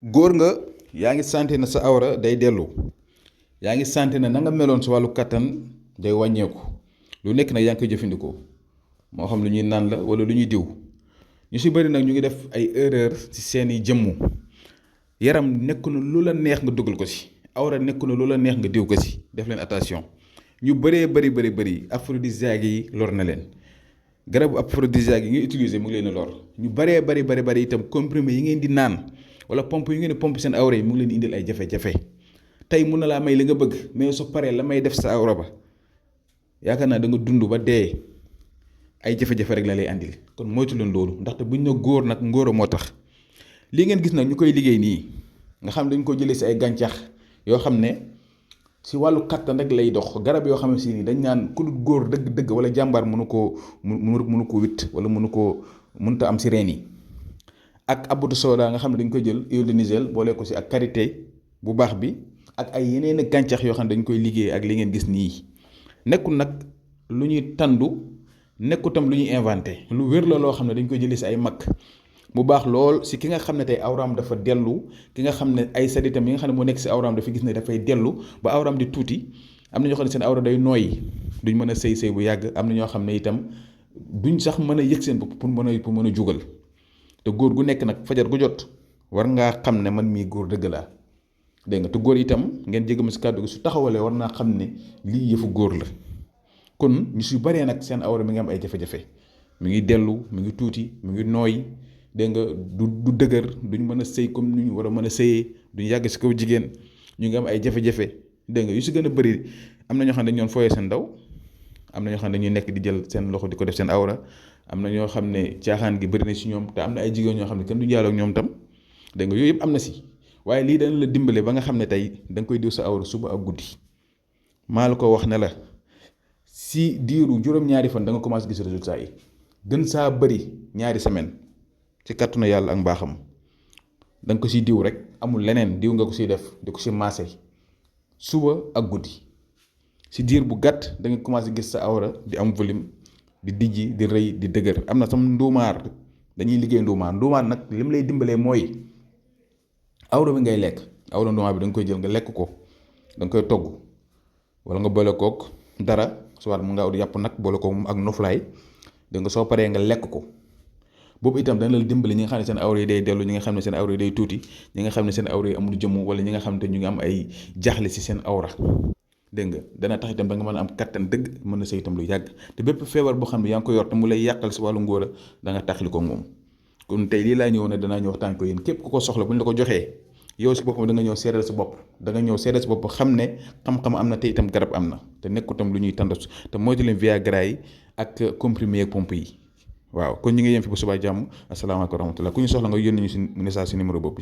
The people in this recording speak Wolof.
góor nga yaa ngi santé na sa awra day dellu yaa ngi santé na nga meloon si wàllu kattan day wàññeeku lu nekk nag yaa ngi koy jëfandikoo moo xam lu ñuy naan la wala lu ñuy diw ñu si bëri nag ñu ngi def ay erreur ci seeni jëmmu yaram nekku na lu la neex nga dugal ko si awra nekku na lu la neex nga diw ko si def leen attention ñu bëree bëri aphrodisiaque yi lor na leen garabu aphrodisiaque yi ngay utiliser mu ngi leen a lor ñu bëri itam comprimé yi ngeen di naan wala pompe yi ngeen di pompe seen awra yi mu ngi leen di indil ay jafe-jafe tey mun na laa may li nga bëgg mais su paree la may def sa awra ba yaakaar naa da nga dund ba dee ay jafe-jafe rek la lay andil kon moytu leen loolu ndaxte buñ ne góor nag ngóora moo tax lii ngeen gis nag ñu koy liggéey nii nga xam dañ ko jëlee si ay gàncax yoo xam ne si wàllu kattan rek lay dox garab yoo xam ne si nii dañ naan ku dul góor dëgg wala jàmbaar mënu ko witt wala mënuta am si reen yi ak abudu soda nga xam ne dañ koy jël huile de Nigel boole ko si ak karité bu baax bi ak ay yeneen gàncax yoo xam ne dañ koy liggéey ak li ngeen gis nii nekkul nag lu ñuy tandu nekkul tam lu ñuy inventé lu wér la loo xam ne dañ koy jëlee si ay mag mu baax lool si ki nga xam ne tey awraam dafa dellu ki nga xam ne ay saditam yi nga xam ne moo nekk si awraam dafa gis ne dafay dellu ba awraam di tuuti am na ñoo xam ne seen awra day nooy duñ mën a sëy bu yàgg am na ñoo xam ne itam duñ sax mën a yëg seen bopp pour mën a jugal te góor gu nekk nag fajar gu jot war ngaa xam ne man mii góor dëgg laa dégg nga te góor itam ngeen jégg ma si kàddu gi su taxawalee war naa xam ne lii yëfu góor la kon ñu si baree nag seen awra mi ngi am ay jafe-jafe mi ngi dellu mi ngi tuuti mi ngi nooy dégg nga du dëgër duñ mën a sëy comme ni ñu war a mën a sëyee duñ yàgg si kaw jigéen ñu ngi am ay jafe-jafe dégg nga yu si gën a bëri am na ñoo xam ne dañu doon fooyee seen ndaw am na ñoo xam ne dañuy nekk di jël seen loxo di ko def seen awra am na ñoo xam ne caaxaan gi bëri na si ñoom te am na ay jigéen ñoo xam ne kenn du jaaloo ak ñoom tam dégg nga yooyu yëpp am na si waaye lii dana la dimbale ba nga xam ne tey da nga koy diw sa awra suba ak guddi maa la ko wax ne la si diiru juróom-ñaari fan da nga commencé gis résultat yi gën saa bëri ñaari semaine ci kàttanu yàlla ak mbaaxam da nga ko siy diw rek amul leneen diw nga ko siy def di ko si maase suba ak guddi si diir bu gàtt da nga commencé gis sa awra di am volume di dijji di rëy di dëgër am na sam nduumaar dañuy liggéey nduumaar nag li mu lay dimbalee mooy awra bi ngay lekk awra nduumaar bi da nga koy jël nga lekk ko da nga koy togg wala nga boole kook dara soit mu nga yàpp nag boole ko ak noflaay da nga soo paree nga lekk ko boobu itam dana la dimbali ñi nga xam ne seen awra yi day dellu ñi nga xam ne seen awra yi day tuuti ñi nga xam ne seen awra yi amul jëmm wala ñi nga xam ne ñu ngi am ay jaaxle si seen awra dégg nga dana tax itam da nga mën a am kattan dëgg mën na sëy itam lu yàgg te bépp feebar boo xam ne yaa ngi ko yor te mu lay yàqal si wàllu ngóora da nga taxali ko moom kon tey lii laa ñëw ne danaa ñëw waxtaan ko yéen képp ku ko soxla bu ñu la ko joxee yow si boppam da nga ñëw seedal sa bopp da nga ñëw seedal sa bopp xam ne xam-xam am na te itam garab am na te nekkul itam lu ñuy tàndas te moytu leen Viagra yi ak comprimé ak pompe yi waaw kon ñu ngi yem fi ba subaa jàmm asalaamaaleykum wa rahmatulah ku ñu soxla nga yónni ñu si message si numéro boobu.